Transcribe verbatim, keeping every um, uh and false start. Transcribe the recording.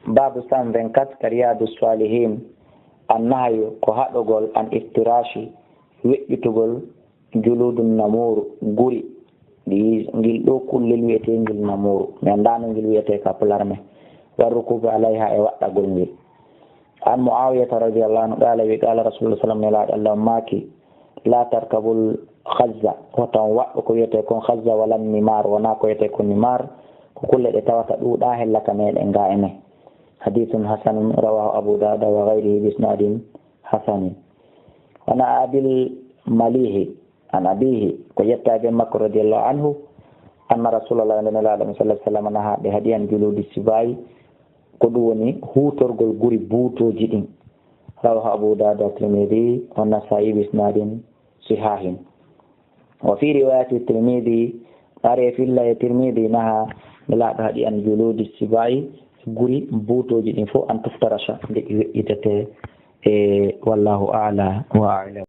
Babu cent vingt-quatre ka Riyadu Salihin, an nahyu ko haɗogol an iftirashi, weƴƴutugol juludun namuru, guri. Ɗi, ngil ɗo kullel wiyetee ngil namuru. Mi anndaa no ngil wiyetee ka pular men. War rukubu alayha e waɗɗagol ngil. An Muawiyata radiyallahu anhu qala wi qala Rasulullah sallam, Nelaaɗo Allah maaki, la tarkabul khazza, wota on waɗɗo ko wiyetee kon khazza, wala nimar, wona ko wiyetee kon nimar, ko kulle ɗe tawata ɗuuɗa hella ka meɗen ga enen. Hadithun hasanun rawahu Abu Dawud wa ghayrihi bi isnadin hasanin. Wana abil malihi, an abihi, ko yetta ben makko radiyallahu anhu, anna Rasulullah, nde Nelaaɗo men sallallahu alaihi wasallam, naha ɓe haɗi an juludi sibayi, ko ɗum woni huutorgol guri buutooji ɗin. Rawahu Abu Dawud wa Tirmidhi wa Nasa'i bi isnadin sihahin. Wa fi riwayati Tirmidhi, ɓare filla e Tirmidhi naha, Nelaaɗo haɗi an juludi sibayi, guri buutooji ɗin fof an tuftarasha, nde ɗi weƴƴitetee. E wallahu a'la wa a'lam.